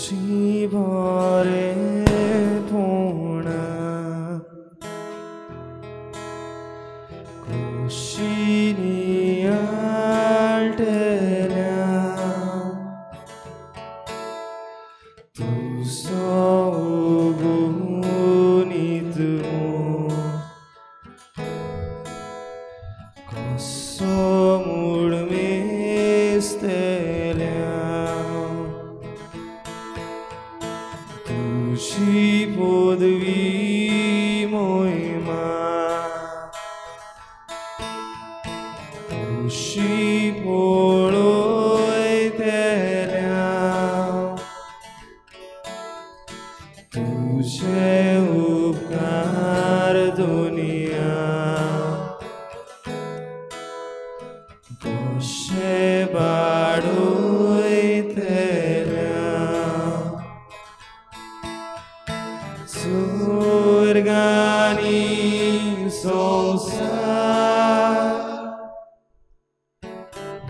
तुजी बरेपणां कुशीनी आळटेल्या तुजो गुणीत कसो म्हूण मेजतल्या तुजी पदवी मोहिमा तुजी पळयतल्या तुजे उपकार दुनिया कशे बाडयतल्या सुर्गानी संवसार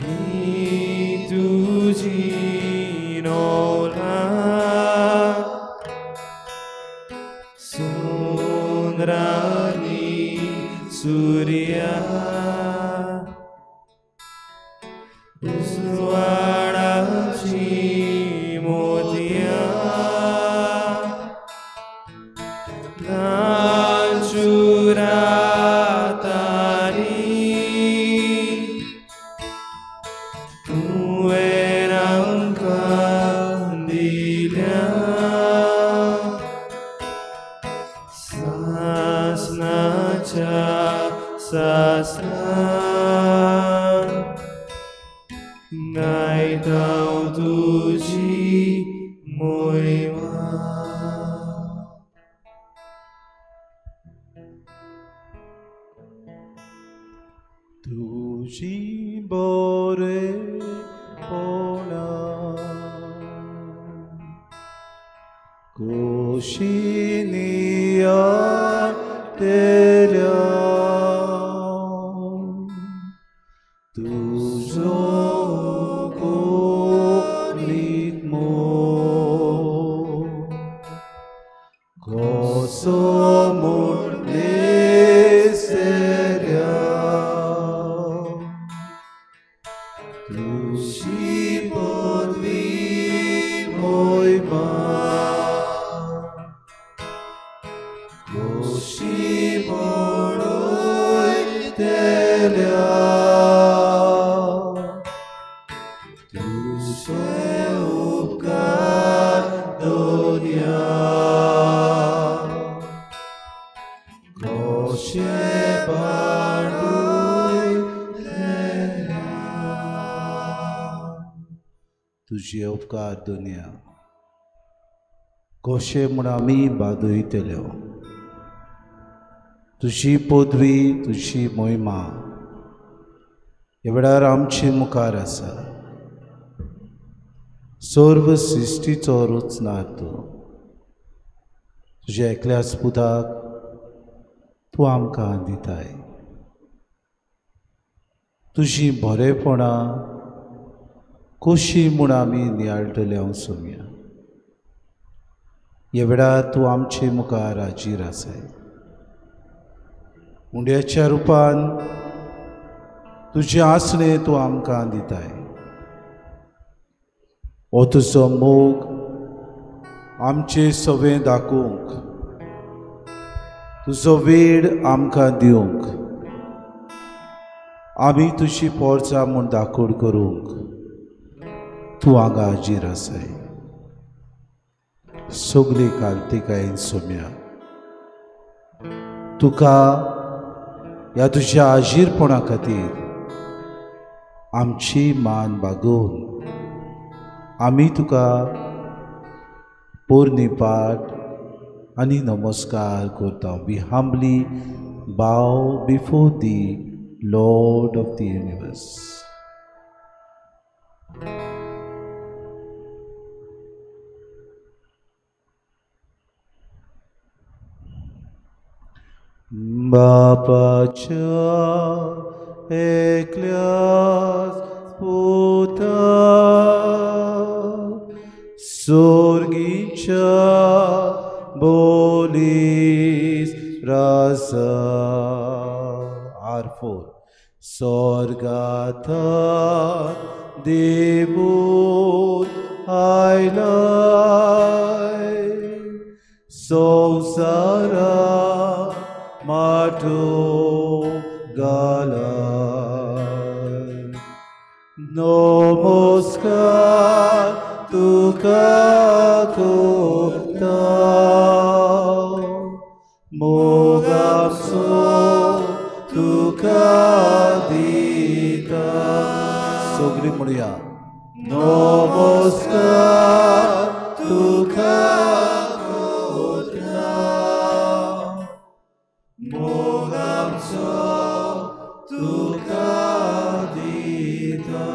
ही तुजी नवला सुंदरानी सुर्या उजवाडाची मोतयां नाचुरातारी तुवें आमकां दिल्या सासनाच्या सासना गायता तुजी मोहिमा. तुजी बरेपणां कुशीनी आळटेल्या तुजो गुणीत मोग कसो म्हूण मेजतल्या तुजी पदवी मोहिमा कशी पळयतल्या तुजे उपकार दुनिया कशे बाडयतल्या. तुजे उपकार दुनिया कशे म्हूण आमी बादयतल्यो तुजी पदवी तुजी मोहिमा ह्या वेळार आमचे मुखार आसा. सर्व सृश्टीचो रचणार तूं तुज्या एकल्याच पुताक तूं आमकां दिताय. तुजीं बरेपणां कशीं म्हूण आमी नियाळटले हांव सोमया. ह्या वेळार तूं आमचे मुखार हाजीर आसाय. उंड्याच्या रुपान तुजें आसणें तूं आमकां दिताय. हो तुजो मोग आमचे सवें दाखोवंक तुजो वेळ आमकां दिवंक आमी तुजी पोरसां म्हूण दाखोड करूंक तूं हांगा हाजीर आसाय. सगली कालतिकायेन सोम्या तुका ह्या तुज्या हाजीरपणा खातीर आमची मान बागोवन आमी तुका पोरणी पाठ आनी नमस्कार करता. We humbly bow before the Lord of the universe. बापाच्या एकल्याच पुता सोर्गीच्या बोलीस राजा. R4 स्वर्गात देवून आयलाय संवसारा माटो घालाय. नमस्कार तुका करता मोगाचो तुका दिता. सगळीं म्हणया नमस्कार तुका करता मोगाचो तुका दिता.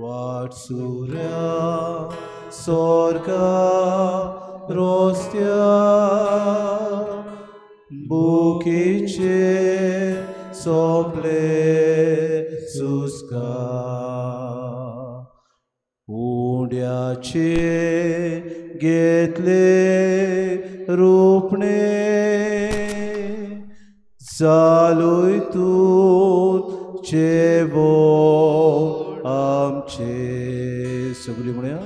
वाटसुऱ्या स्वर्गा रस्त्या बुकीचे सोंपले सुस्कार उंड्याचे घेतले रुपणे चालूय तूं चेवो आमचे. सगळीं म्हणया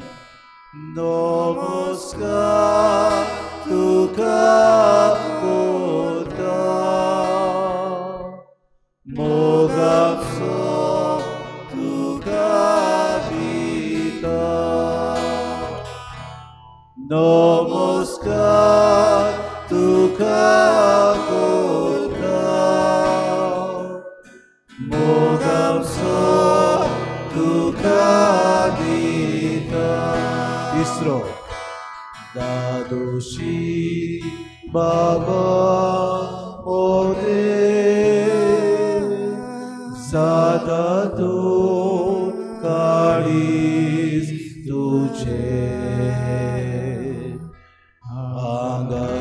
नमस्कार तुका करता मोगाचो तुका दिता. नमस्कार तुका करता मोगाचो तुका दिता. तिसरो दादोशी बाबा मोदे सादा तूं काळीज तुझे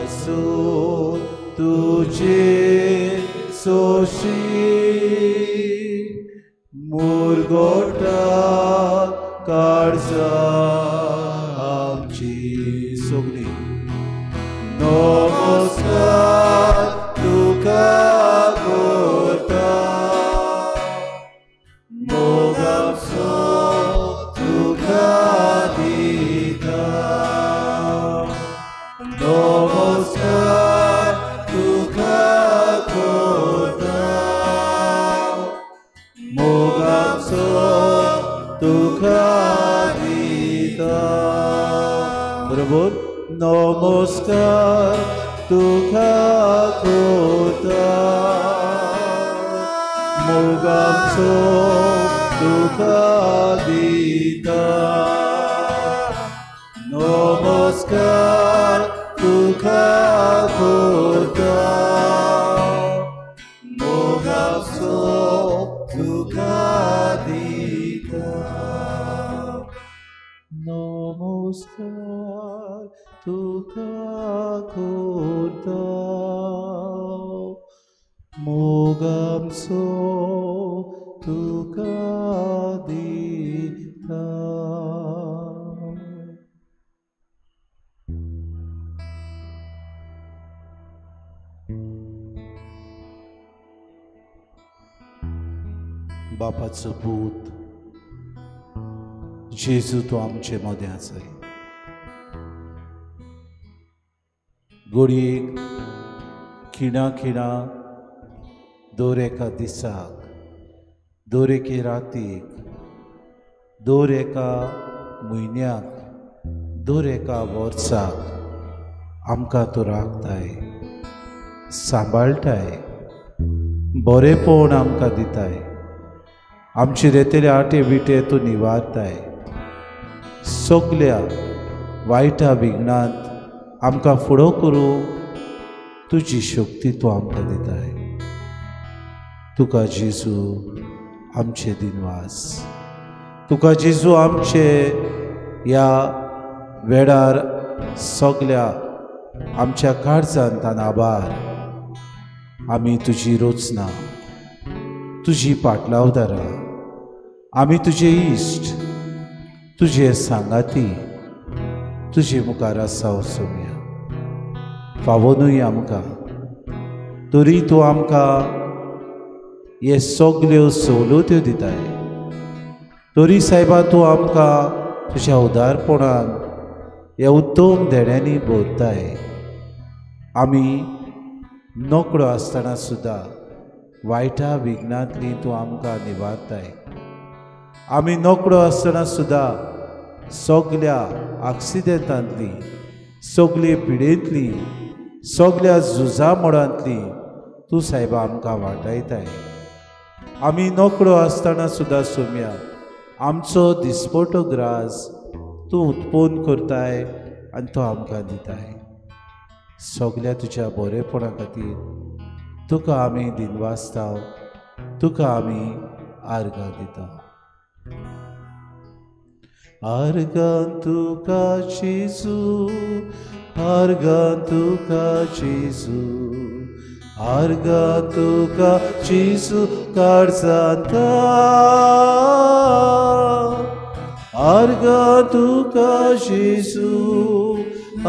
हांगासून तुझे सोशी मुरगोटा काळजा आमची. सगळी नमस्कार तुका करता मोगाचो तुका दिता. नमस्कार तुका करता मोगाचो तुका दिता. बरोबर नमस्कार तुका करता मोगाचो तुका दिता. नमस्कार तुका करता मोगाचो तुका दिता. नमस्कार तुका करता मोगाचो तुका दिता. बापाचो पूत जेजू तो आमचे मदें आसाय. घडयेक खिणा खिणा दर एका दिसाक दर एके रातीक दर एका म्हयन्याक दर एका वर्साक आमकां तूं राखताय सांबाळटाय बरेपण आमकां दिताय. आमचे रेतेले आटे विटे तूं निवारताय. सगल्या वायटा विघ्नांत आमकां फुडो करूं तुजी शक्ती तूं आमकां दिताय. तुका जेजू आमचे दिनवास. तुका जेजू आमचे ह्या वेळार सगल्या आमच्या काळजांत आभार. आमी तुजी रचना तुजी पाटलावदारां आमी तुजे इश्ट तुजे सांगाती तुजे मुखार आसा सोम्या फावो न्हय आमकां तरी तूं आमकां हे सगल्यो सवलत्यो दिताय तरी सायबा तूं आमकां तुज्या उदारपणान ह्या उत्तम देण्यांनी भरताय. आमी नकळो आसतना सुद्दां वायटा विघ्नांतली तूं आमकां निवारताय. आमी नकळो आसतना सुद्दां सगल्या आक्सिडेंटांतली सगले पिडेंतली सगल्या झुजा मोडांतली तूं सायबा आमकां वाटायताय. आमी नकळो आसतना सुद्दां सोम्या आमचो दिसपटो ग्रास तूं उत्पन्न करताय आनी तो आमकां दिताय. सगल्या तुज्या बरेपणा खातीर तुका आमी दिनवासता, तुका आमी आर्गां दिता. आर्गां तुका जेजू, आर्गां तुका जेजू, आर्गां तुका जेजू काळजांत, आर्गां तुका जेजू,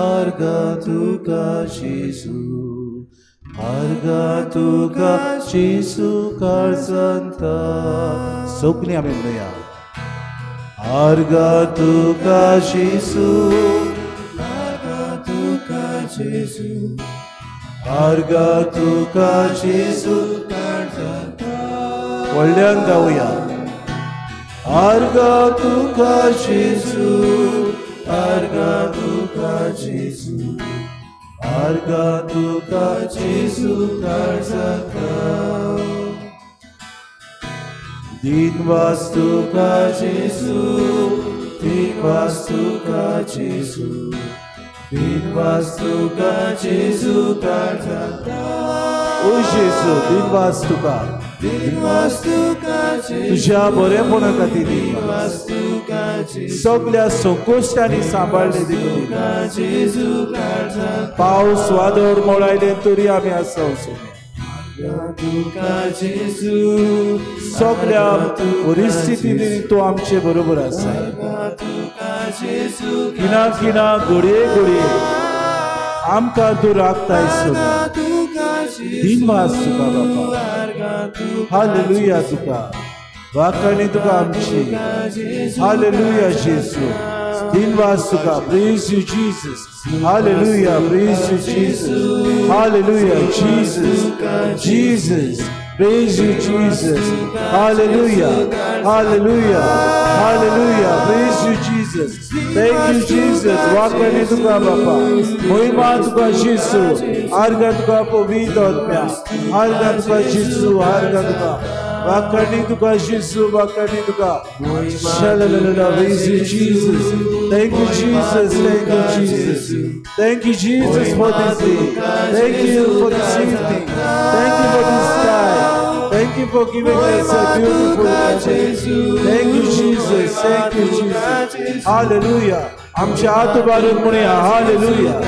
आर्गां तुका जेजू, आर्गां तुका जेजू काळजांत. सगळीं आमी म्हणुया आर्गां तुका जेजू, आर्गां तुका जेजू, आर्गां तुका जेजू काळजांत. व्हडल्यान गावया आर्गां तुका जेजू, आर्गां तुका जेजू, आर्गां तुका जेजू काळजांत. दिनवास तुका जेजू, दिनवास तुका जेजू, दिनवास तुका जेजू काळजांत. ओ जेजू दिनवास तुका, दिनवास तुका जेजू, तुज्या बरेपणा खातीर दिनवास तुका जेजू, सगल्या संकश्टांनी सांबाळ्ळे देखून जेजू काळजांत. पावस वादळ मोडायले तरी आमी आसा तुका जेजू, सगल्या परिस्थितींनी तूं आमचे बरोबर आसा. खिणा खिणा घडये घडये आमकां तूं राखताय. दिनवास तुका बापा, हालेलुया तुका, वाखाणी तुका आमची. हालेलुया जेजू, दिनवास तुका. Praise you Jesus, hallelujah, praise you Jesus, hallelujah Jesus, Jesus, praise you Jesus, hallelujah, hallelujah, hallelujah, praise you Jesus, thank you Jesus. वाखाणी तुका बापा, महिमा तुका जेजू, आर्गां तुका पवित्र आत्म्या, आर्गां तुका जेजू, आर्गां तुका, वाखाणी तुका जेजू, वाखाणी तुका. Praise you Jesus, thank you Jesus, thank you Jesus, thank you Jesus for this day, thank you for this evening, thank you for this time, thank you for giving us a beautiful moment. Thank you Jesus, thank you Jesus, hallelujah. आमच्या हात उबारून म्हणूया hallelujah,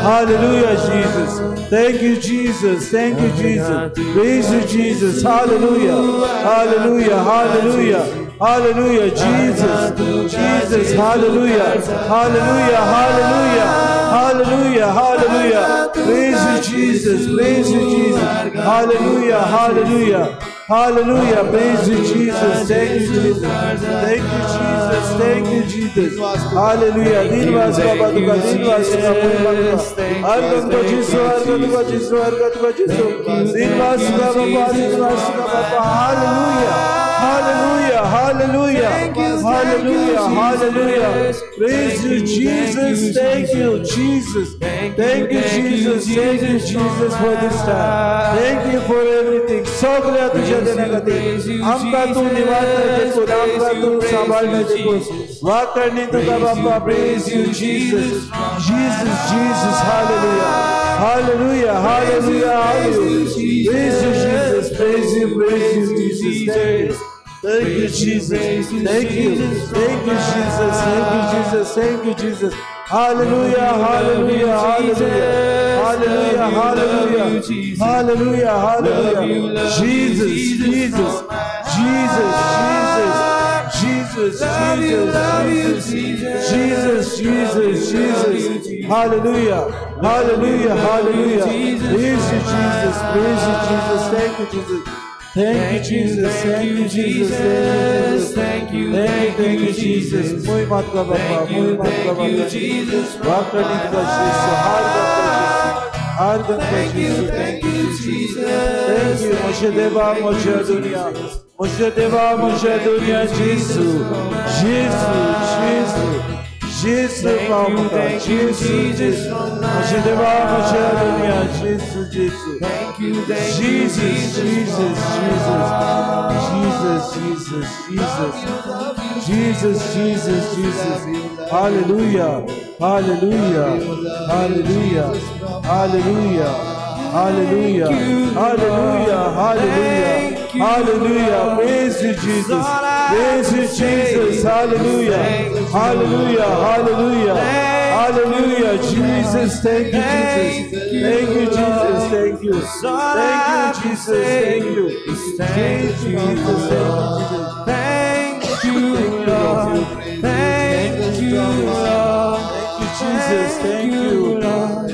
hallelujah Jesus, thank you Jesus, thank you Jesus, praise you Jesus, hallelujah, hallelujah, hallelujah, hallelujah Jesus, Jesus, hallelujah, hallelujah, hallelujah, hallelujah, hallelujah, praise you Jesus, praise you Jesus, hallelujah, hallelujah, hallelujah, praise you Jesus, thank you Jesus, thank you Jesus, thank you Jesus, hallelujah. दिनवास बाबा तुका, दिनवास तुका, महिमा तुका, आर्गां तुका जेजू, आर्गां तुका जेजू, आर्गां तुका जेजू, दिनवास तुका बाबा, दिनवास तुका बाबा. Hallelujah, hallelujah, hallelujah, hallelujah, hallelujah, praise you Jesus, thank you Jesus, thank you Jesus, thank you Jesus for this time, thank you for everything. सगळ्या तुझ्या देण्या खातीर आमकां तूं निवारताय देखून, आमकां तूं सांबाळ्ळे देखून, वाखाणी तुका बापा. Praise you Jesus, Jesus, Jesus, hallelujah, hallelujah, hallelujah, hallelujah, praise you Jesus, praise you, praise you Jesus, thank you. Thank you, Jesus. Thank you. Thank you, Jesus. Thank you, Jesus. Thank you, Jesus. Hallelujah, hallelujah, hallelujah. Hallelujah, hallelujah. Hallelujah, hallelujah. Jesus, Jesus, Jesus, Jesus, Jesus. Jesus, Love you, Jesus, love you, Jesus, Jesus. Jesus, Jesus, Jesus. Hallelujah, hallelujah, hallelujah. Praise you, Jesus, praise you, Jesus. Thank you, Jesus. Thank you, Jesus. Thank you, Jesus. Thank you, Jesus. Thank you, Thank you, Jesus. Muy matka baba, Thank muy you, matka thank baba. you, Jesus. Vakani ka Jesus, har ka Jesus, har ka Thank you, Jesus. thank you, Jesus. Thank you, Moshe Deva, Moshe Dunia, Moshe Deva, Moshe Dunia, Jesus, Jesus, Jesus, Jesus, Thank you, Pamaka, thank you, Jesus, Jesus, Jesus, from my Moshe Deva, Moshe Dunia, Jesus, Jesus. Thank you, thank you, Jesus, Jesus, Jesus, Jesus, Jesus, Jesus, Jesus, Jesus, Jesus. Hallelujah, hallelujah, hallelujah, hallelujah, hallelujah, hallelujah, hallelujah, hallelujah. Praise you, Jesus. Praise you, Jesus. Hallelujah, hallelujah, hallelujah, hallelujah. Jesus, thank you, Jesus. Thank you, Jesus. Thank you. Thank you, Jesus. Thank you. Thank you, Jesus. Thank you, Thank you, Lord. Thank you, Lord. Thank you, Jesus. Thank you.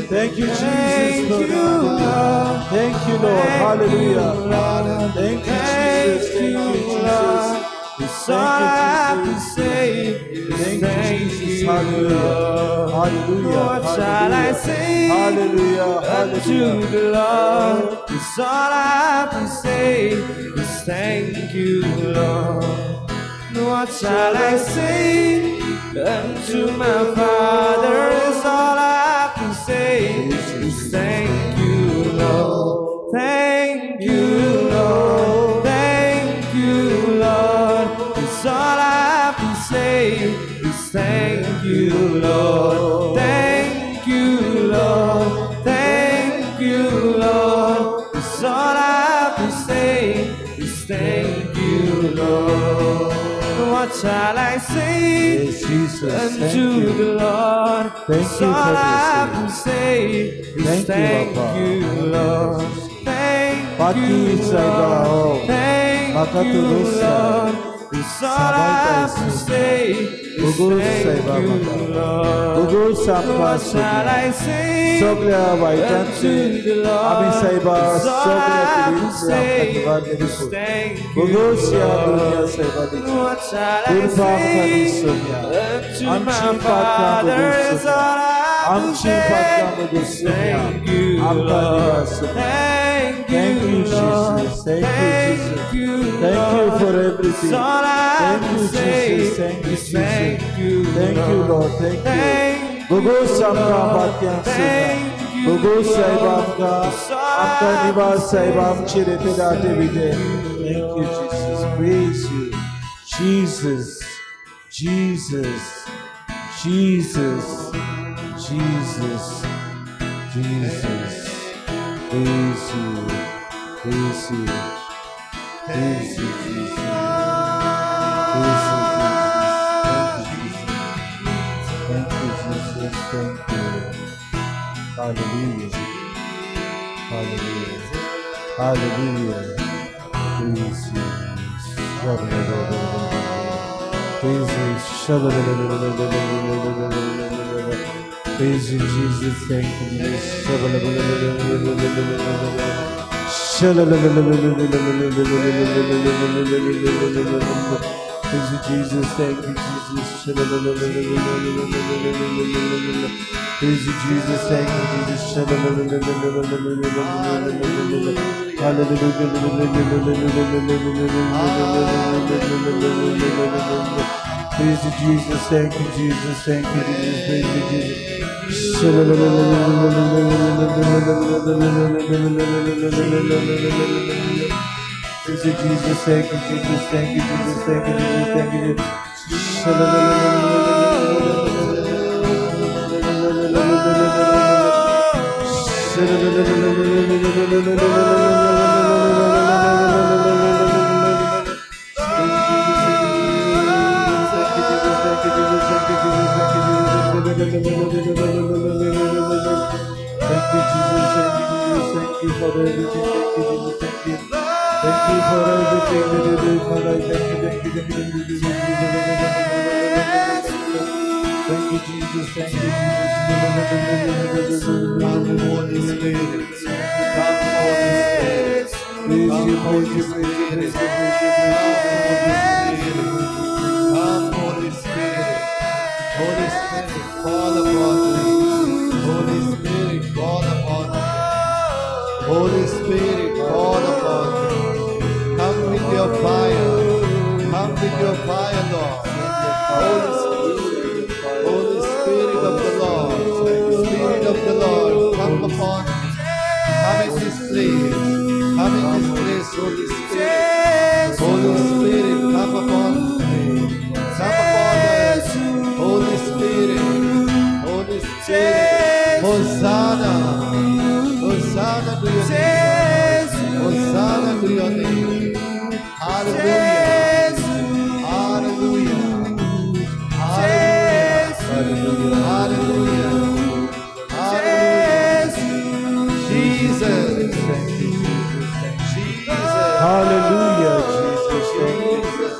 Thank you, Jesus. Thank you, Lord. Thank you, Lord. Hallelujah. Thank you, Jesus. Thank you, Jesus. It's all I can say is Thank you, thank Jesus. you, Hallelujah. Lord. Hallelujah. What shall I say Hallelujah. unto Hallelujah. the Lord? It's all I can say is thank you, Lord. What shall I say unto my Father? It's all I can say is thank you, Lord. Thank you, Lord. Thank you, Lord. It's all I can say is thank you, Lord. Thank you, Lord. Thank you, Lord. It's all I can say is thank you, Lord. What shall I say Yes, Jesus. Thank unto you. the Lord? Thank It's you all for this I day. can say is Thank you, thank Papa. you, Lord. Thank Pati you, Saiba, Lord. oh. Thank Maka you, tulus Lord. It's all I can say is Bugos thank Saiba you, Maka. Lord. Bugos आमकां What shall I say सगळ्या वायटांतले unto the Lord? आमी सायबा It's all सगळ्या I can पिडींतले आमकां say निवारले is देखून thank you, भोगोस ह्या दुनिया Lord. सायबा दिची What shall I कृपा आमकां say दिसोया unto आमची my पातकां Father? It's बदलसुया all I can आमची say पातकां is बदलसुया thank you, आमकां Lord. निवारसुया Thank Thank you, you, Lord. Jesus. Thank you, Jesus. Thank you, Thank you Lord. for everything. It's all I Thank can you, say Jesus. Thank you, is Jesus. thank you, Thank you, Lord. Thank you. Thank you, भोगोस आमकां Lord. पातक्यांक सुया Thank you, भोगोस सायबा Lord. आमकां It's all आमकां I निवास can सायबा say आमचे रेते दाटे विटे Thank you, Jesus. Praise you. Jesus. Jesus. Jesus. Jesus. Jesus. Praise you. Praise you. Praise you, Jesus. Praise you, Jesus. Thank you, Jesus. Thank you, Jesus. Thank you. Hallelujah. Hallelujah. Hallelujah. Praise you. Praise you. Praise you, Jesus. Thank you, Jesus. Praise you, Jesus. Thank you, Jesus. Praise you, Jesus. Thank you, Jesus. Hallelujah. Praise you, Jesus. Thank you, Jesus. Thank you, Jesus. Praise you, Jesus. Praise you, Jesus. Thank you, Jesus. Thank you, Jesus. Thank you, Jesus. Thank you, Jesus. Thank you, Jesus. Thank you, Jesus. Thank you for everything. Thank you, Jesus. Thank you. Thank you for everything that you do in my life. Thank you, thank you, thank you, thank you, thank you, thank you. Thank you, Jesus. Thank you, Jesus. Come, Holy Spirit. Come, Holy Spirit. Praise you, praise you, praise you, praise you, praise you, praise you. Come, Holy Spirit. Holy Spirit, fall upon me. Holy Spirit, fall upon me. Holy Spirit, fall upon me. Come with your fire. Come with your fire, Lord. Holy Spirit, Holy Spirit of the Lord, Spirit of the Lord, come upon me. Come in this place. Come in this place, Holy Spirit. Holy Spirit, come upon me. Come upon us. Holy Spirit, Holy Spirit. Hosanna. Hosanna to your name. Hosanna to your name. Hallelujah. Hallelujah. Hallelujah. Hallelujah. Hallelujah. Jesus. Thank you, Jesus. Thank you. Jesus. Hallelujah, Jesus. Thank you, Jesus.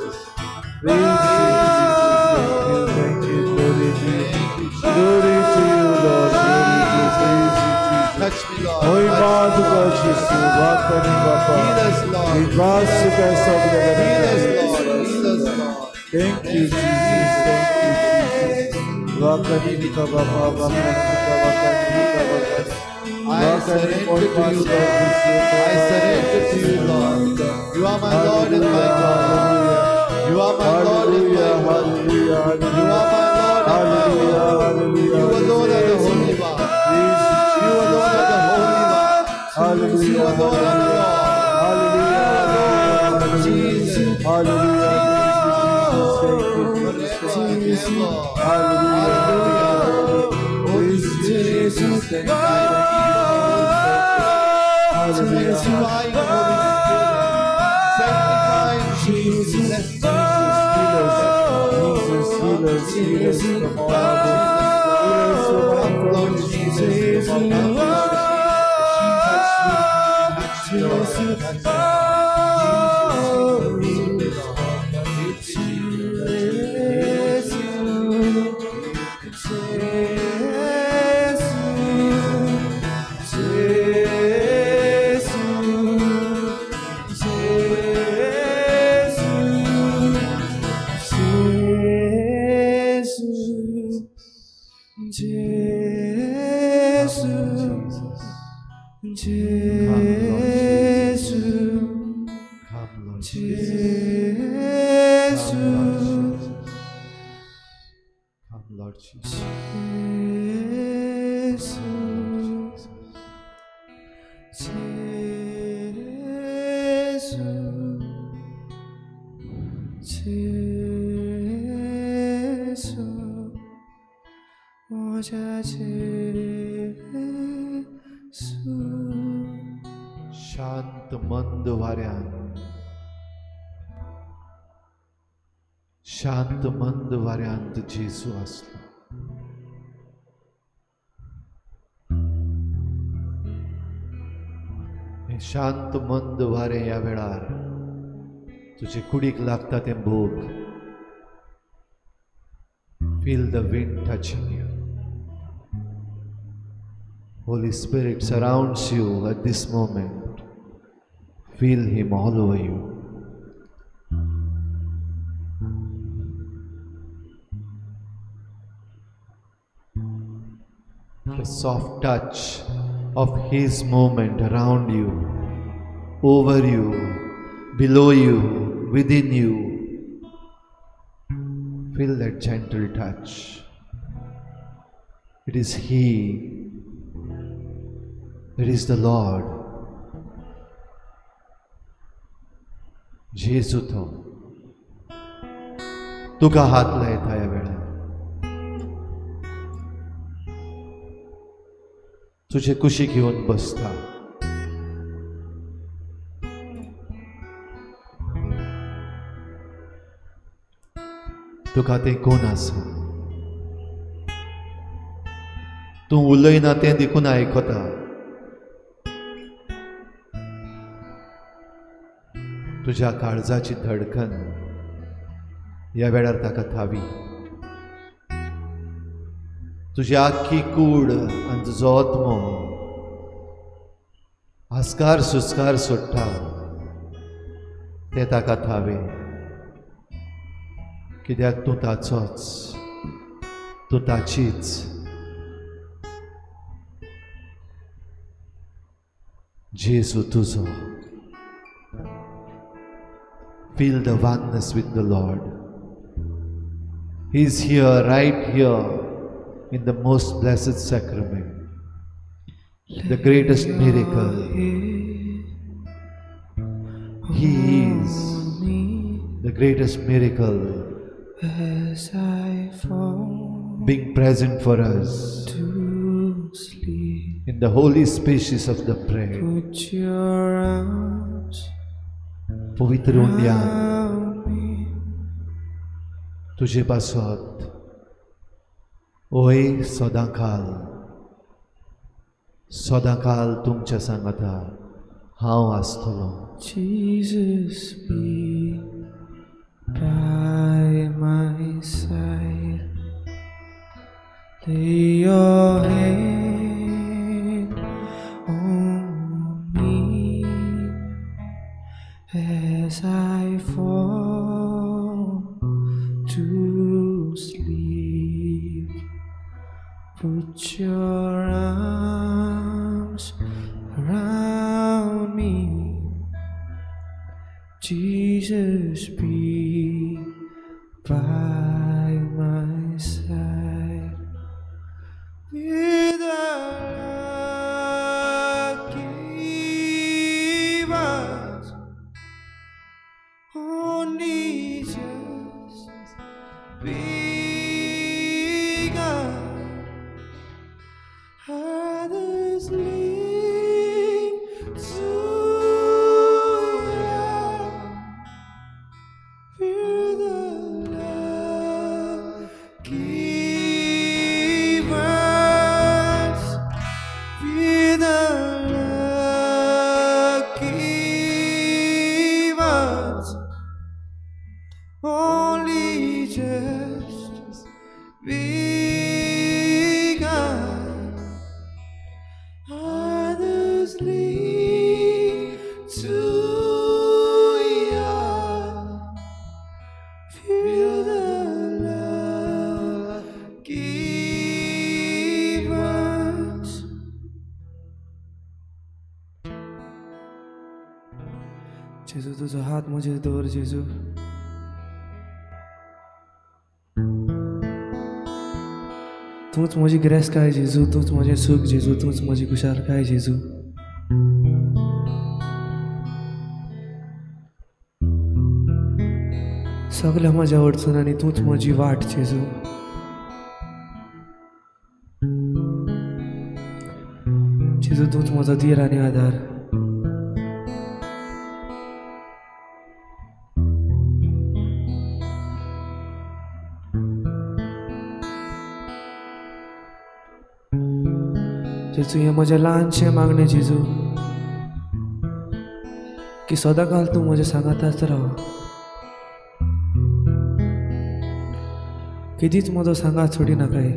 Praise you, Jesus. Thank you, thank you. Glory to you. Thank you, Jesus. Glory to you, Lord. Glory to you. Praise you, Jesus. Touch me, Lord. Mahima Touch me, तुका Lord. जेसू वाकणी बापा Heal us, Lord. विश्वास तुका सगळ्या Heal us, Lord. Heal us, Lord. Thank you, Jesus. Thank you, Jesus. वाकणी तुका बापा वाकणी तुका वाकणी तुका वाकणी I surrender to you, Lord. I surrender to you, Lord. You are my Lord and my God. You are my Lord and my God. Hallelujah, You are my Lord and my God. hallelujah, You alone are the Holy One. You alone are the Holy One. Hallelujah, You alone are the Lord. Hallelujah, Jesus. Hallelujah, Jesus, thank you, Jesus, Forever and thank you. ever. Hallelujah. Holy Praise you, Jesus, thank you, thank you, hallelujah. Sanctifying Holy Spirit. Sanctifying Jesus. Jesus, heal us. Jesus, heal us, heal us from all our diseases. Heal us from our Come, Lord infirmities, Jesus. from our Come, Lord Jesus. Touch me, Lord. Touch me, Lord. Heal me, Lord. Come, Lord Jesus. Come, Lord Jesus. शांत मंद वाऱ्यान, शांत मंद वाऱ्यांत जेजू आसलो. हें शांत मंद वारें ह्या वेळार तुजे कुडीक लागता तें भोग. Feel the wind touching you. Holy Spirit surrounds you at this moment. Feel Him all over you. The soft touch of His movement around you, over you, below you, within you. Feel that gentle touch. It is He. It is the Lord. जेजू तो तुका हात लायता ह्या वेळार. तुजे कुशीक येवन बसता. तुका तें कोण आसा, तूं उलयना तें देखून आयकता. तुज्या काळजाची धडकन ह्या वेळार ताका थावी. तुजी आख्खी कूड आनी तुजो आत्मो आस्कार सुस्कार सोडटा ते ताका थावे. कित्याक तूं ताचोच, तूं ताचीच. जेजू तुजो. Feel the oneness with the Lord. He is here, right here, in the most blessed sacrament, the greatest miracle. He is the greatest miracle, as I fall being present for us to sleep in the holy spaces of the prayer. Put your arms पवित्र उंड्यान round me. तुजे पासत ओय सदांकाल सदांकाल तुमच्या सांगाता हांव आसतलो. Jesus be by my side. Lay your hand on me as I fall to sleep. Put your arms around me. Jesus be by my side. With the lucky ones, only just begun. Others leave to love. We're the lucky ones. We're the lucky ones. Only just begun. Others leave to young. Feel the lucky ones. जेजू तुजो हात म्हजेर दवर जेजू. तूंच म्हजी गिरेस्तकाय जेजू, तूंच म्हजें सूख जेजू, तूंच म्हजी खुशालकाय जेजू. सगल्या म्हज्या अडचणांनी तूंच म्हजी वाट जेजू. जेजू तूंच म्हजो धीर आनी आदार. जेजू हें म्हजें ल्हानशें मागणें जेजू की सदांकाल तूं म्हज्या सांगाताच राव. केदीच म्हजो सांगात सोडी नाकाय.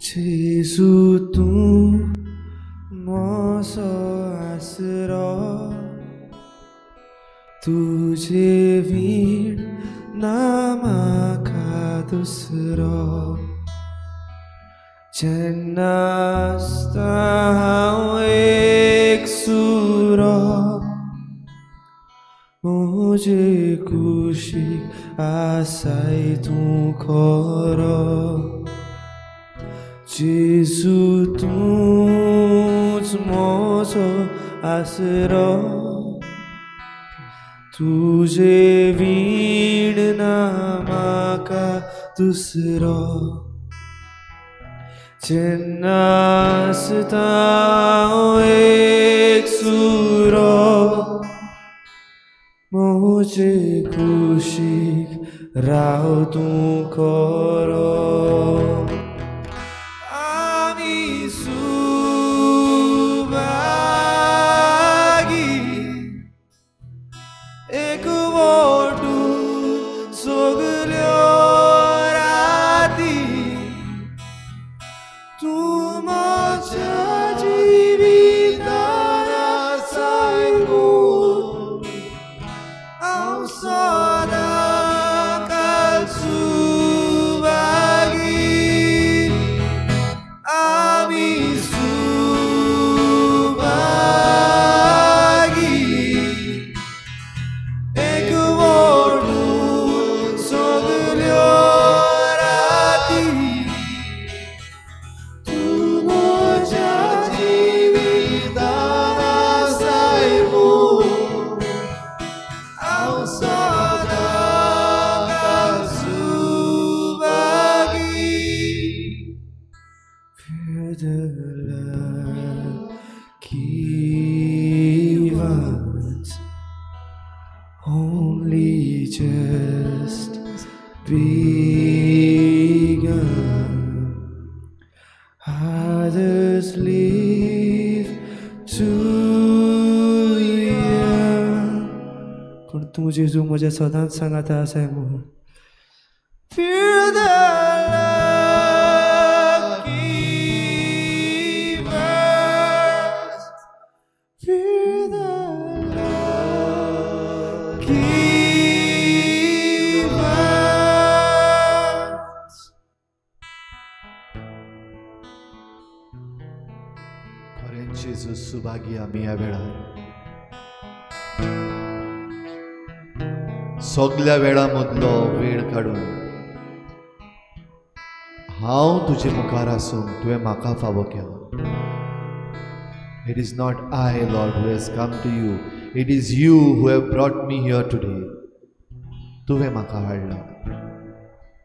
जेजू तूं म्हजो आसरो, तुझे वीण ना म्हाका दुसरो. जेन्ना आसता हांव एकसुरो, म्हजे कुशीक आसाय तूं खरो. जेजू तूंच म्हजो आसरो, तुझे वीण ना म्हाका दुसरो. जेन्ना आसता हांव एकसुरो, म्हजे कुशीक राव तूं खरो. hast begun. Others live too young. पूण तूं जेजू म्हज्या सदांच सांगाता आसाय म्हणून. Fear the love givers, fear the love givers. खरेंच जेजू सुभागी आमी ह्या वेळार, सगल्या वेळा मदलो वेळ काडून हांव तुजे मुखार आसून तुवें म्हाका फावो केलो. It is not I, Lord, who has come to you. It is you who have brought me here today. तुवें म्हाका हाडला.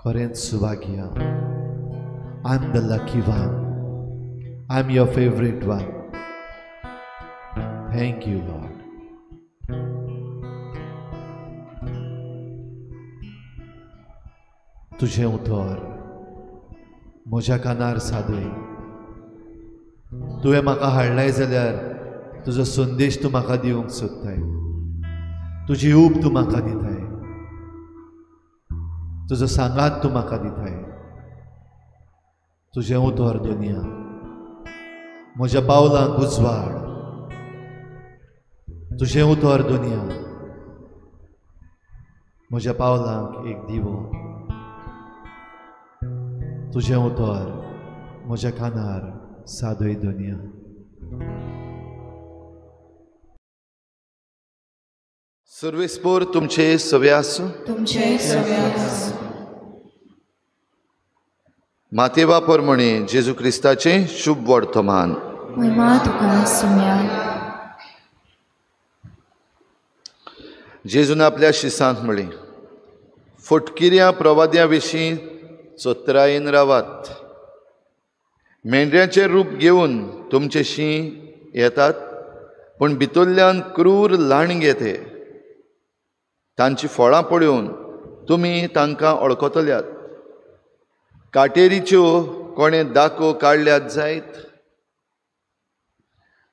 खरेंच सुभागी हांव. I am the lucky one. I am your favourite one. Thank you, Lord. तुजें उतर म्हज्या कानार सादय. तुवें म्हाका हाडलाय जाल्यार तुजो संदेश तूं म्हाका दिवंक सोदताय. तुजी ऊब तूं म्हाका दिताय, तुजो सांगात तूं म्हाका दिताय. तुजें उतर दुनिया म्हज्या पावलांक उजवाड. तुजें उतर दुनिया म्हज्या पावलांक एक दिवो. तुजें उतर म्हज्या कानार सादय दुनिया. सर्वेस्पोर तुमचे सवे आसूं. तुमचे सवे आसूं. मातेवा प्रमाणे जेजू क्रिस्ताचें शुभ वर्तमान. महिमा तुका सुम्या. जेजून आपल्या शिसांक म्हळें, फटकिऱ्या प्रवाद्या विशीं चतुरायेन रावात. मेंढऱ्याचें रूप घेवन तुमचे शीं येतात, पूण भितरल्यान क्रूर लांडगे ते. तांची फळां पळोवन तुमी तांकां वळखतल्यात. काटेरीच्यो कोणें दाको काडल्यात जायत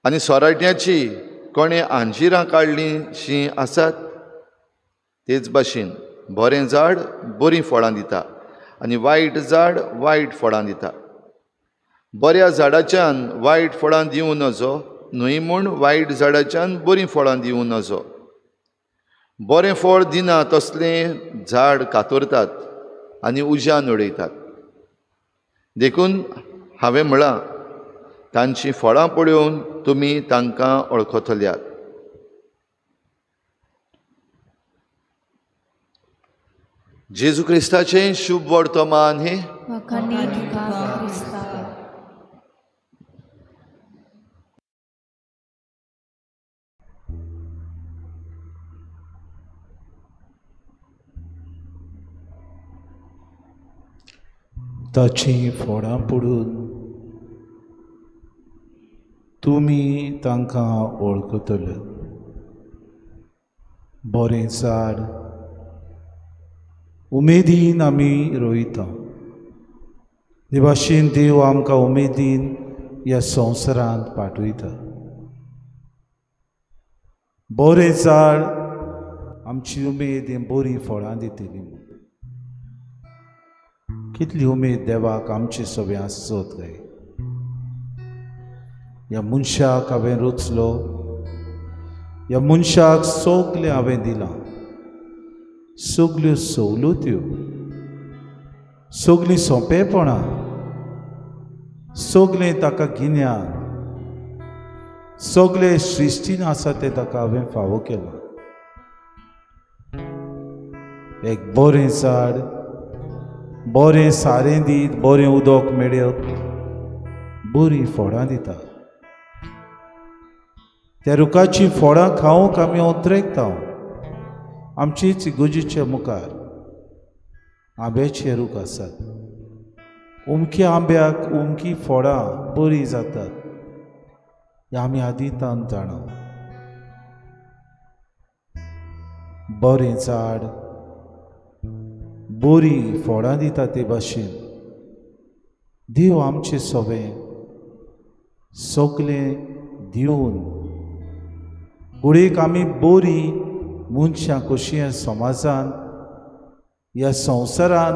आनी सोराट्याची कोणें आंजिरां काडलीं शीं आसात. तेच भाशेन बरें झाड बरीं फळां दिता आनी वायट झाड वायट फळां दिता. बऱ्या झाडाच्यान वायट फळां दिवं नजो, न्हय म्हूण वायट झाडाच्यान बरीं फळां दिवं नजो. बरें फळ दिना तसलें झाड कातरतात आनी उज्यान उडयतात. देखून हांवें म्हळां, तांचीं फळां पळोवन तुमी तांकां वळखतल्यात. जेजू क्रिस्ताचें शुभ वर्तमान हें. ताचीं फळां पडून तुमी तांकां वळखतले. बरें झाड उमेदीन आमी रोयता. ते भाशेन देव आमकां उमेदीन ह्या संवसारांत पाठयता. बरें झाड आमची उमेद हें बरीं फळां दितली. कितली उमेद देवाक आमचे सगळें आसत काय. ह्या मनशाक हांवें रचलो, ह्या मनशाक सगळें हांवें दिलां, सगल्यो सवलत्यो, सगळीं सोंपेपणां, सगळें ताका गिन्यान, सगळें सृश्टीन आसा तें ताका हांवें फावो केलां. एक बरें झाड बरें सारें दीत, बरें उदक मेळत, बरीं फळां दिता. त्या रुखाचीं फळां खावंक आमी उतरेकता. आमचीच इगर्जेच्या मुखार आंब्याचे रूख आसात. उमक्या आंब्याक उमकी फळां बरीं जातात हें आमी आदितान जाणा. बरें झाड बरीं फळां दिता ते भाशेन देव आमचें सोबें सगलें दिवन घडयेक आमी बरीं मनशां कशीं ह्या समाजान ह्या संवसारान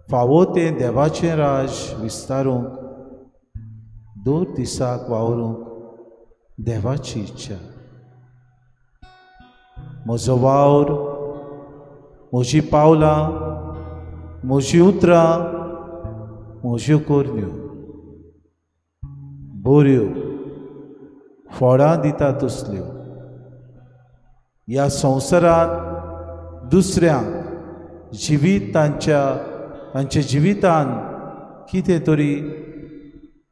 फावो तें देवाचें राज विस्तारूंक दर दिसाक वावरूंक देवाची इच्छा। म्हजो वावर, म्हजी पावलां, म्हजी उतरां, म्हज्यो करण्यो बऱ्यो फळां दिता तसल्यो ह्या संवसारांत दुसऱ्यांक जिवीत तांच्या जिवितान कितें तरी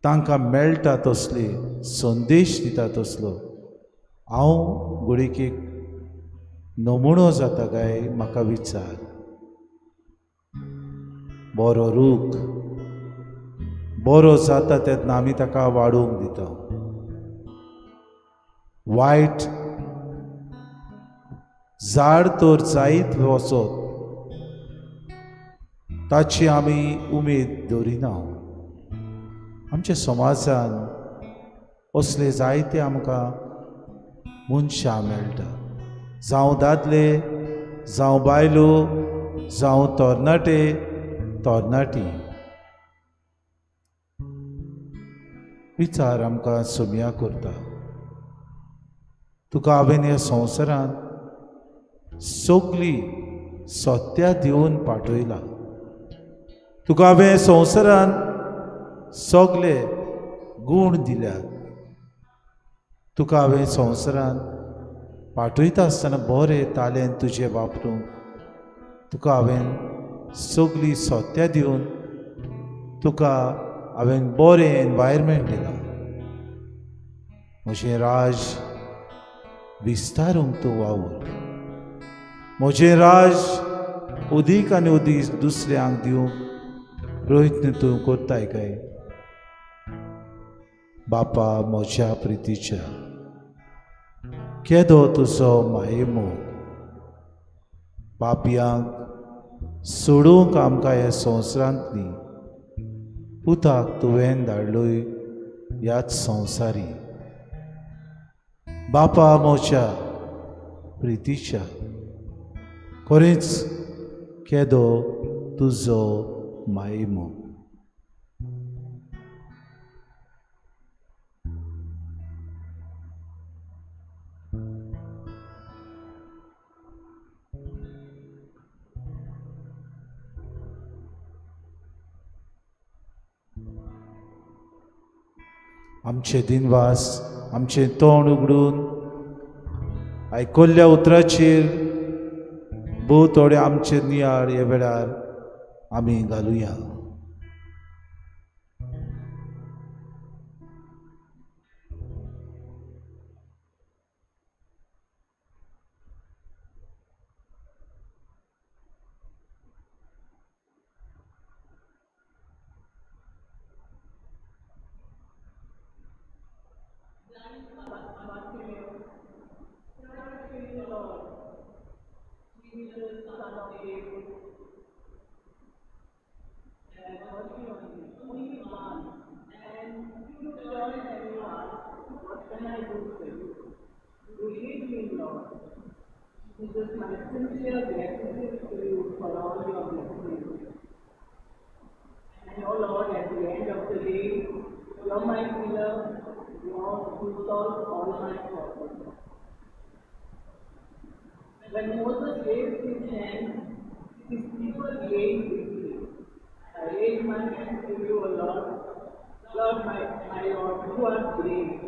तांकां मेळटा तसले संदेश दिता तसलो हांव घडयेक एक नमुनो जाता काय म्हाका विचार। बरो रूख बरो जाता तेन्ना आमी ताका वाडोवंक दिता, वायट झाड तर जायत वचत ताची आमी उमेद दवरिना। आमच्या समाजान असले जायते आमकां मनशां मेळटा, जावं दादले, जावं बायलो, जावं तरणाटे तरणाटी। विचार आमकां सोम्या करता, तुका हांवें ह्या संवसारांत सगली सत्या दिवन पाठयला, तुका हांवें संवसारांत सगले गूण दिल्यात, तुका हांवें संवसारांत पाठयता आसतना बरें तालेंत तुजें वापरूंक तुका हांवें सगली सत्या दिवन तुका हांवें बरें एनवायरमेंट दिलां। म्हजें राज विस्तारूंक तूं वावर, म्हजें राज अदीक आनी अदीक दुसऱ्यांक दिवंक प्रयत्न तूं करताय काय? बापा म्हज्या प्रितीच्या, केदो तुजो मायेमोग, पापयांक सोडूंक आमकां ह्या संवसारांतली पुताक तुवें धाडलोय ह्याच संवसारी। बापा म्हज्या प्रितीच्या, खरेंच केदो तुजो मायेमोग। आमचे दिनवास आमचें तोंड उगडून आयकल्ल्या उतराचेर भोव थोडे आमचे नियाळ ह्या वेळार आमी घालुया। Jesus, my sincere gratitude to you for all your blessings. And oh Lord, at the end of the day, you are my healer, Lord, who solves all my problems. When Moses raised his hand, his people gained victory. I raise my hand to you, O Lord. Lord, my Lord, you are great.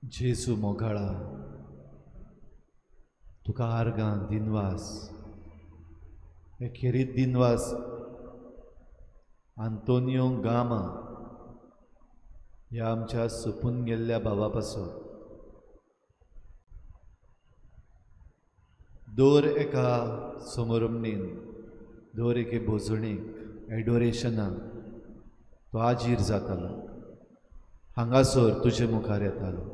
जेजू मोगाळा, तुका आर्गां दिनवास, हे खेरीत दिनवास आंतोनियो गामा ह्या आमच्या सोंपून गेल्ल्या भावा पासून दर एका समोरमणीन, दर एके भोजणेक, एडोरेशनाक तो आजीर जातालो, हांगासर तुजे मुखार येतालो.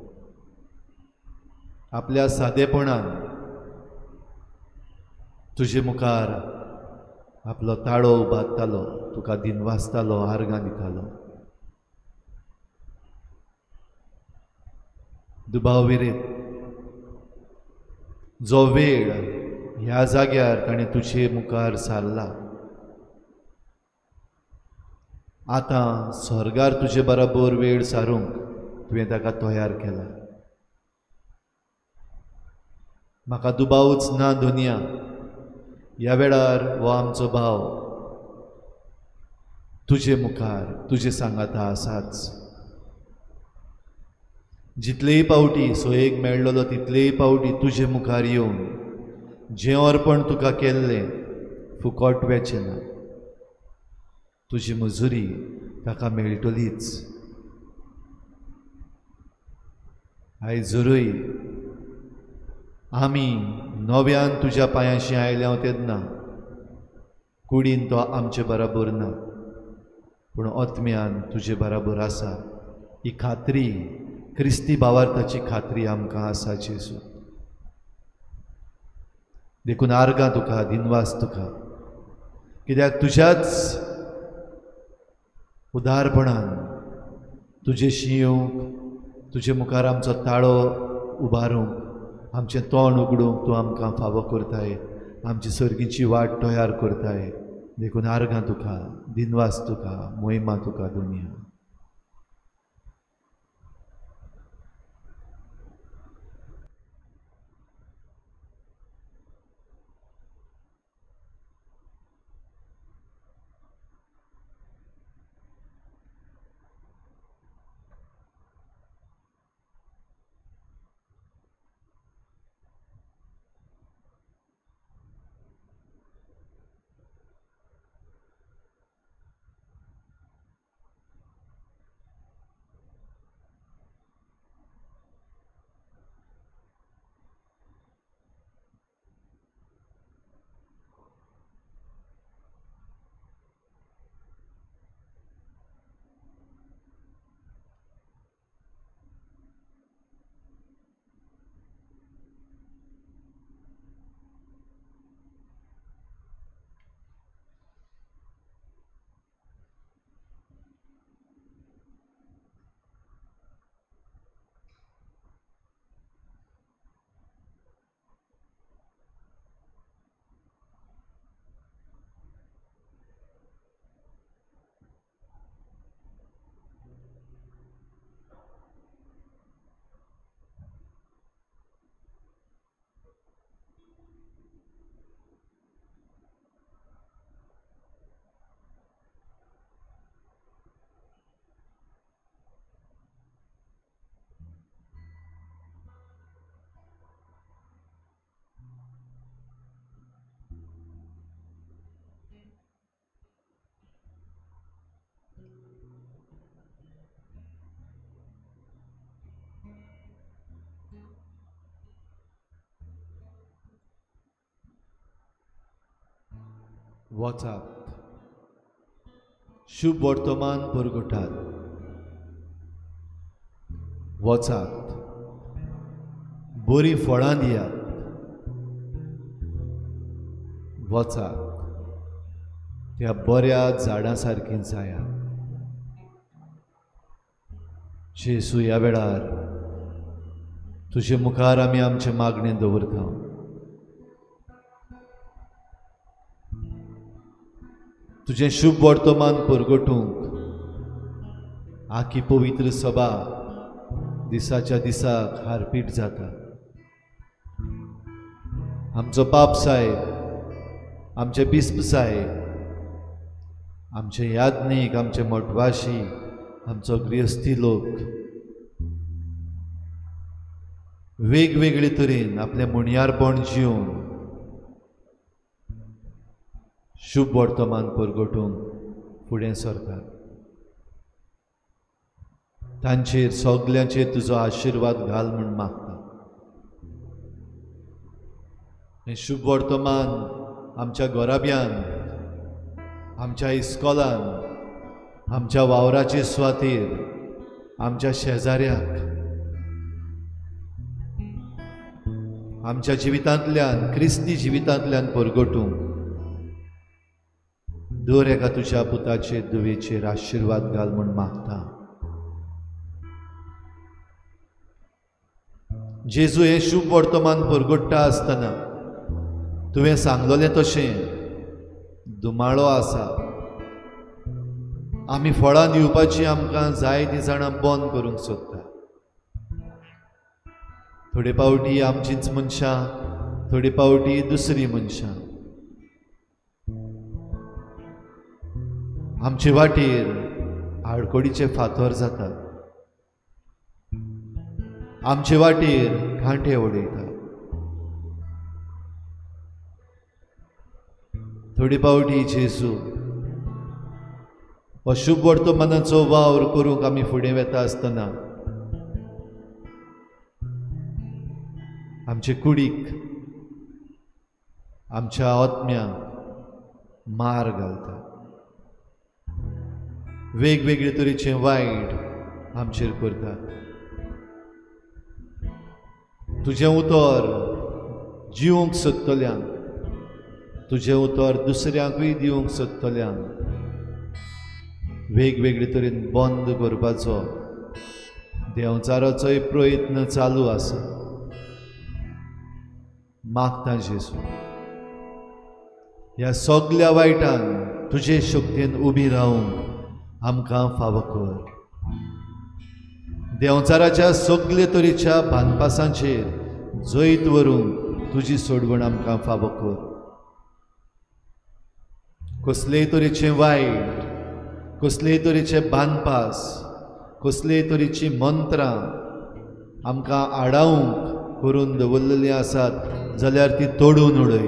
आपल्या सादेपणान तुजे मुखार आपलो ताळो उबारतालो, तुका दिनवासतालो, आर्गां दितालो. दुबाव विरीत जो वेळ ह्या जाग्यार ताणें तुजे मुखार सारला, आतां स्वर्गार तुजे बराबर वेळ सारूंक तुवें ताका तयार केला. म्हाका दुबावच ना दुनिया, ह्या वेळार हो आमचो भाव तुजे मुखार तुजे सांगाता आसाच. जितलेय पावटी सोयेक मेळ्ळो तितलेय पावटी तुजे मुखार येवन जें अर्पण तुका केल्लें फुकट वेचें ना, तुजी मजुरी ताका मेळटलीच. आयज जरूय आमी नव्यान तुज्या पांयांशी आयल्या तेन्ना कुडीन तो आमचे बराबर ना, पूण आत्म्यान तुजे बराबर आसा. ही खात्री, क्रिस्ती भावार्थाची खात्री आमकां आसा जेजू. देखून आर्गां तुका, दिनवास तुका, कित्याक तुज्याच उदारपणान तुजेशी येवंक, तुजे मुखार आमचो ताळो उबारूंक, आमचें तोंड उगडूंक तूं आमकां फावो करताय, आमची सर्गीची वाट तयार करताय. देखून आर्गां तुका, दिनवास तुका, मोहिमा तुका दुनिया. वचात, शुभ वर्तमान परगटात, वचात, बरीं फळां दियात, वचात, त्या बऱ्या झाडां सारकीं जायात. जेजू, ह्या वेळार तुजे मुखार आमी आमचें मागणें दवरता. तुजें शुभ वर्तमान परगटूंक आखी पवित्र सभा दिसाच्या दिसाक हारपीट जाता. आमचो पाप साहेब, आमचे बिस्प साहेब, आमचे याज्ञीक, आमचे मठवाशी, आमचो गृहस्थी लोक वेगवेगळे तरेन आपलें मुणयारपण जिवन शुभ वर्तमान परगटूंक फुडें सरतात. तांचेर सगल्यांचेर तुजो आशिर्वाद घाल म्हूण मागता. हें शुभ वर्तमान आमच्या घराब्यान, आमच्या इस्कॉलान, आमच्या वावराचे सुवातेर, आमच्या शेजाऱ्याक, आमच्या जिवितांतल्यान, क्रिस्ती जिवितांतल्यान परगटूंक दर एका तुज्या पुताचेर धुवेचेर आशिर्वाद घाल म्हूण मागता. जेजू हें शुभ वर्तमान परगट्टा आसतना तुवें सांगलोलें तशें दुमाळो आसा, आमी फळां दिवपाची आमकां जायतीं जाणां बंद करूंक सोदता. थोडे पावटी आमचींच मनशां, थोडे पावटी दुसरीं मनशां आमचे वाटेर आडकोडीचे फातर जातात, आमचे वाटेर कांटे उडयतात. थोडे पावटी जेजू अशुभ वर्तमानाचो वावर करूंक आमी फुडें वता आसतना आमचे कुडीक, आमच्या आत्म्याक मार घालता. वेगवेगळे तरेचे वायट आमचेर करतात. तुजें उतर जिवंक सोदतल्यांक, तुजें उतर दुसऱ्यांकूय दिवंक सोदतल्यांक वेगवेगळे तरेन बंद करपाचो देंवचाराचोय प्रयत्न चालू आसा. मागता जेजू, ह्या सगल्या वायटान तुजे शक्तीन उबी रावूंक आमकां फावो कर. देंवचाराच्या सगले तरेच्या बांदपासांचेर जैत व्हरूंक तुजी सोडवण आमकां फावो कर. कसलेय तरेचें वायट, कसलेय तरेचे बांदपास, कसलेय तरेची मंत्रां आमकां आडावंक करून दवरलेलीं आसात जाल्यार ती तोडून उडय.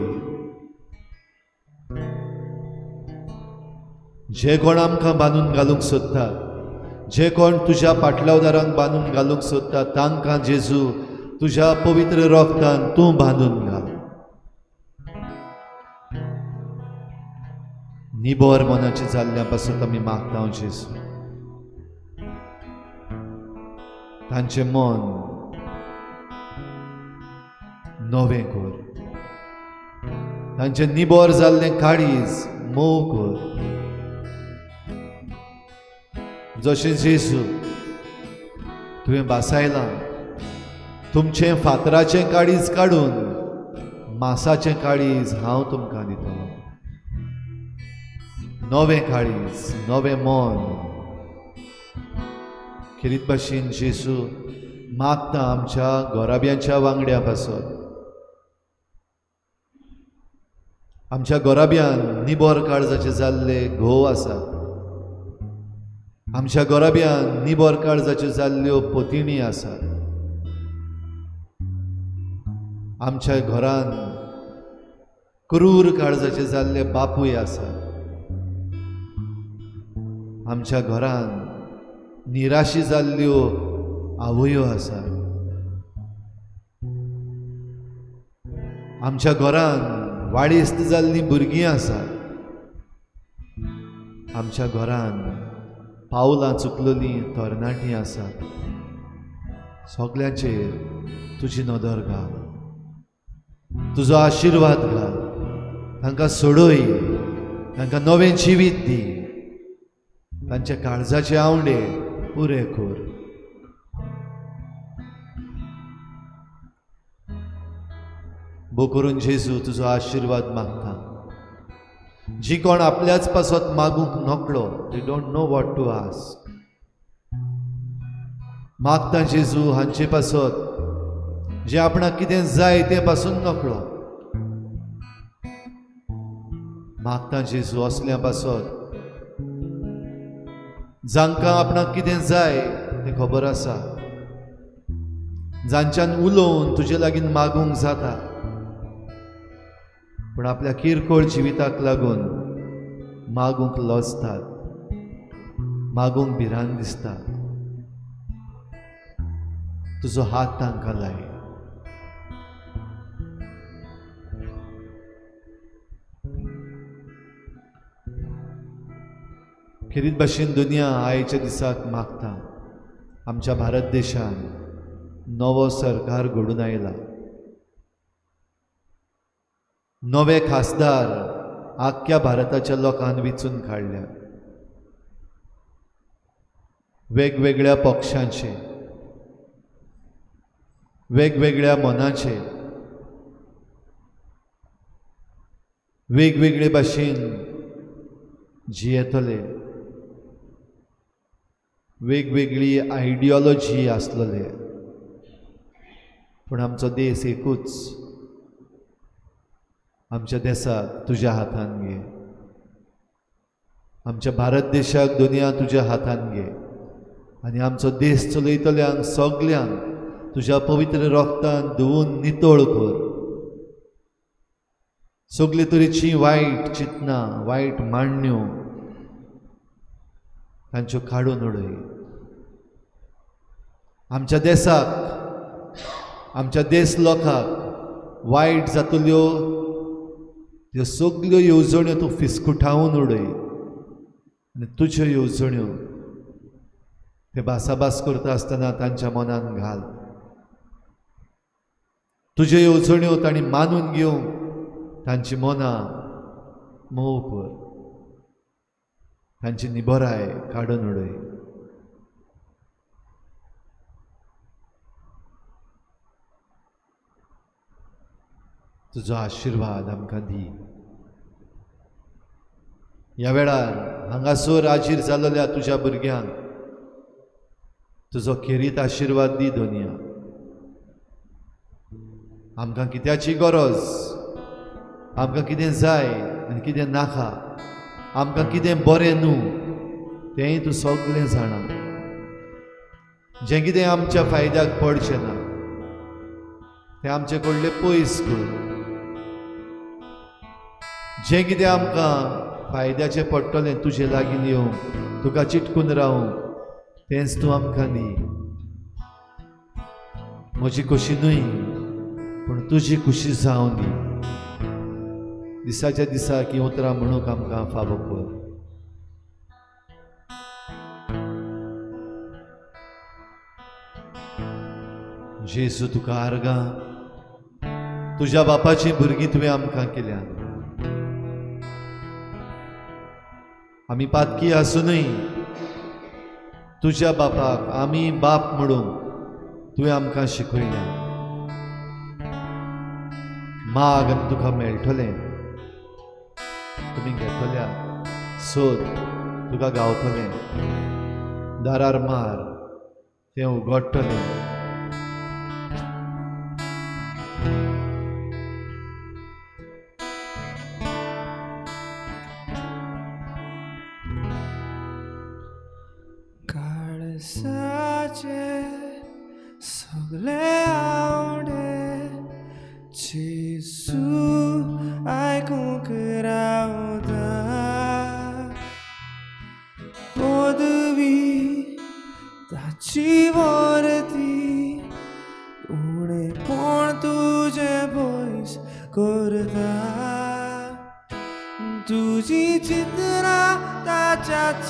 जे कोण आमकां बांदून घालूंक सोदतात, जे कोण तुज्या पाटलावदारांक बांदून घालूंक सोदतात, तांकां जेजू तुज्या पवित्र रोगतान तूं बांदून घाल. निबर मनाचे जाल्ल्या पासून आमी मागता जेजू, तांचें मन नवें कर, तांचें निबर जाल्लें काळीज मोव कर. जशें जेजू तुवें भासायलां, तुमचें फातराचें काळीज काडून मासाचें काळीज हांव तुमकां दितलो. नवें काळीज, नवें मन. खेरीत भाशेन जेजू मागता आमच्या घराब्यांच्या वांगड्या पासत. आमच्या घराब्यान निबर काळजाचे जाल्ले घोव आसात, आमच्या घराब्यान निबर काळजाच्यो जाल्ल्यो पतिणी आसात, आमच्या घरान क्रूर काळजाचे जाल्ले बापूय आसात, आमच्या घरान निराशी जाल्ल्यो आवयो आसात, आमच्या घरान वाळेस्त जाल्लीं भुरगीं आसात, आमच्या घरान पावलां चुकलेलीं तरणाटीं आसात. सगल्यांचेर तुजी नदर घाल, तुजो आशिर्वाद घाल, तांकां सोडय, तांकां नवें जिवीत दी, तांच्या काळजाचे आवंडे पुरे कर. भो करून जेजू तुजो आशिर्वाद मागता. जी कोण आपल्याच पासत मागूंक नकळो, they don't know what to ask, मागता जेजू हांचे पासत जे आपणाक कितें जाय तें पासून नकळो. मागता जेजू असल्या पासत जांकां आपणाक कितें जाय तें खबर आसा, जांच्यान उलोवन तुजे लागीं मागूंक जाता, पूण आपल्या किरकोळ जिविताक लागून मागूंक लजतात, मागूंक भिरांत दिसता. तुजो हात तांकां लाय. खेरीत भाशेन दुनिया आयच्या दिसाक मागता. आमच्या भारत देशान नवो सरकार घडून आयला, नवे खासदार आख्ख्या भारताच्या लोकान वेंचून काडल्या, वेगवेगळ्या पक्षांचे, वेगवेगळ्या मनाचे, वेगवेगळे भाशेन जियेतले, वेगवेगळी आयडियोलॉजी आसलेले, पूण आमचो देश एकूच. आमच्या देशाक तुज्या हातान घे, आमच्या भारत देशाक दुनिया तुज्या हातान घे आनी आमचो देश चलयतल्यांक सगल्यांक तुज्या पवित्र रोगतान धुवून नितळ कर. सगळे तरेची वायट चिंतनां, वायट मांडण्यो तांच्यो काडून उडय. आमच्या देशाक, आमच्या देश लोकांक वायट जातल्यो त्यो सगल्यो येवजण्यो तूं फिसकुटावन उडय आनी तुज्यो येवजण्यो ते भासाभास करता आसतना तांच्या मनान घाल. तुज्यो येवजण्यो तांणी मानून घेवंक तांची मनां मोव कर, तांची निबराय काडून उडय. तुजो आशिर्वाद आमकां दी. ह्या वेळार हांगासर हाजीर जाल्ल्या तुज्या भुरग्यांक तुजो खेरीत आशिर्वाद दी. दोनिया आमकां कित्याची गरज, आमकां कितें जाय आनी कितें नाका, आमकां कितें बरें न्हू तेंय तूं सगळें जाणा. जें कितें आमच्या फायद्याक पडचें ना तें आमचे कडलें पयस कर. जें कितें आमकां फायद्याचें पडटलें तुजे लागीं येवंक, तुका चिटकून रावंक, तेंच तूं आमकां दी. म्हजी खोशी न्हय पूण तुजी खुशी जावं दी. दिसाच्या दिसाक हीं उतरां म्हणूंक आमकां फावो कर. जेजू तुका आर्गां, तुज्या बापाचीं भुरगीं तुवें आमकां केल्या. आमी पातकी आसुनूय तुज्या बापाक आमी बाप म्हणूंक तुवें आमकां शिकयल्या. माग आनी तुका मेळटलें, तुमी घेतल्या, सोद तुका गावतलें, दारार मार तें उगडटलें. काळसाचे सगळे आवडे जेजू आयकूंक रावता, पदवी ताची वरती उणेपण तुजें पयस करता. तुजी चित्रां ताच्याच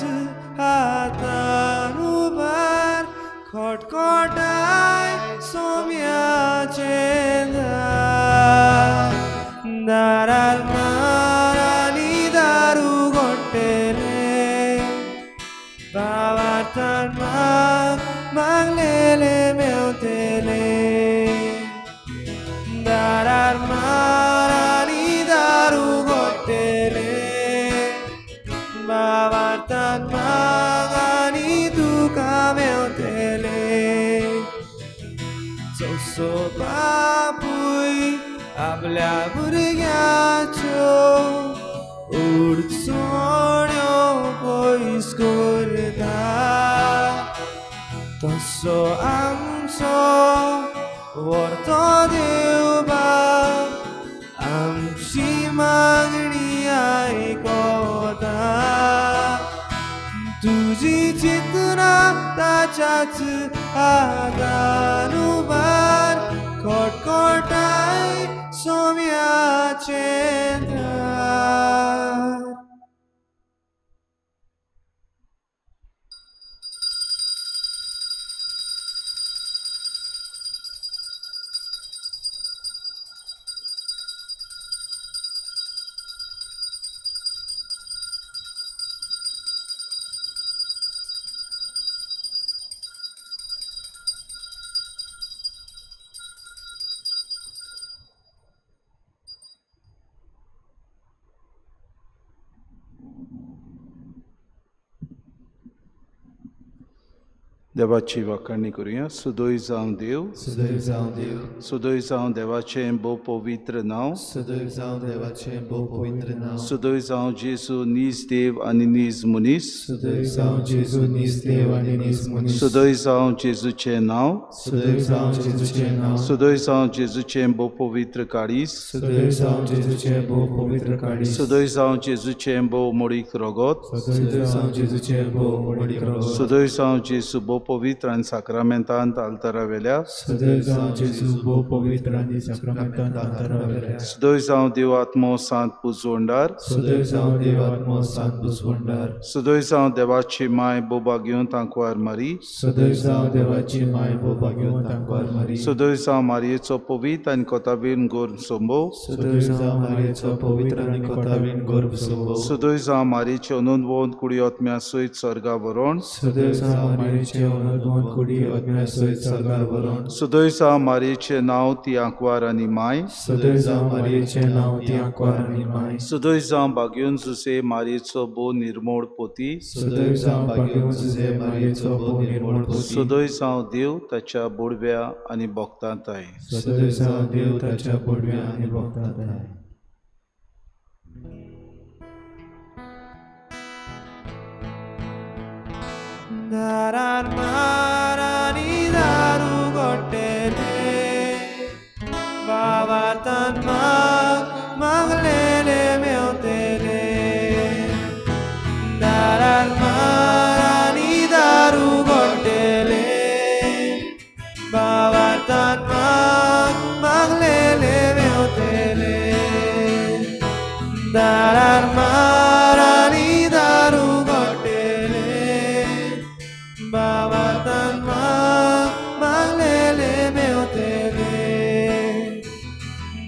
हातान उबार, खटखटाय सोम्याचें दार, दारार मार आनी दार उगडटलें, भावार्थान माग मागलेलें मेवतलें, दारार मार आनी दार उगडटलें, भावार्थान माग आनी तुका मेवतलें. जसो बापूय आपल्या भुरग्याच्यो अडचण्यो पयस करता, तसो आमचो व्हरतो देव बाप आमची मागणी आयकता तुजी चित्रां ताच्याच हातान उबार खटखटाय सोम्याचें दार. देवाची वाखाणी करूया. सुदोय जावं देव, सुदैव जावं देव, सुदोय जावं देवाचें भोव पवित्र नांव, सुदैव जावं देवाचें भोव पवित्र नांव, सुदोय जावं जेजू नीज देव आनी नीज मनीस, सुदैव जावं जेजू नीज देव आनी नीज मनीस, सुदोय जावं जेजूचें नांव, सुदैव जावं जेजूचें नांव, सुदोय जावं जेजूचें भोव पवित्र काळीज, सुदैव जावं जेजूचें भोव पवित्र काळीज, सुदोय जावं जेजूचें भोव मोडीक रगत, सुदैव जावं जेजूचें भोव मोडीक रगत, सुदोय जावं जेजू भोव पवित्र आनी साक्रामेंतांत आल्तारा वेल्या, सुदैव जावं जेजू भोव पवित्र आनी साक्रामेंतांत आल्तारा वेल्या, सुदैव जावं देव आत्मो सांत पुजवंडार, सुदैव जावं देव आत्मो सांत पुजवंडार, सुदैव जावं देवाची माय बोबा घेवन तांकवार मारी, सुदैव जावं देवाची माय बोबा घेवन तांकवार मारी, सुदैव जावं मारयेचो पवित्र आनी कोताबीन गोर्भ संभव, सुदैव जावं मारयेचो पवित्र आनी कोताबीन गोर्भ संभव, सुदैव जावं मारयेचे अनंतवंत कुडी आत्म्या सयत स्वर्गा व्हरोण, सुदैव जावं मारयेचे अनंतवंत कुडी आत्म्या सयत स्वर्गा व्हरोण, सुदैव जावं मारयेचें नांव ती आंकवार आनी माय, सुदैव जावं मारयेचें नांव ती आंकवार आनी माय, सुदैव जावं भाग्योन जुसे मारयेचो भोव निर्मोळ पोती, सुदैव जावं भाग्योन जुसे मारयेचो भोव निर्मोळ पोती, सुदैव जावं देव ताच्या बोडव्या आनी भक्तांताय, सुदैव जावं देव ताच्या बोडव्या आनी भक्तांताय. दारार मार आनी दार उगडटेलें बाबातान माग मागलेलें मेवतेलें दारार मार आनी दार उगडटेलें बाबातान माग मागलेलें मेवतेलें दारार मार आनी दार उगडटेलें बाबातान माग मागलेलें मेवतेलें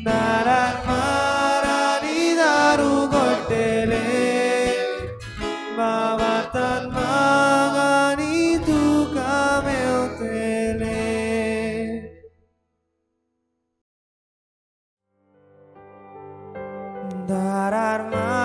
दारार मार आनी दार उगडटेलें बाबातान माग आनी तुका मेवतेलें. दारार मार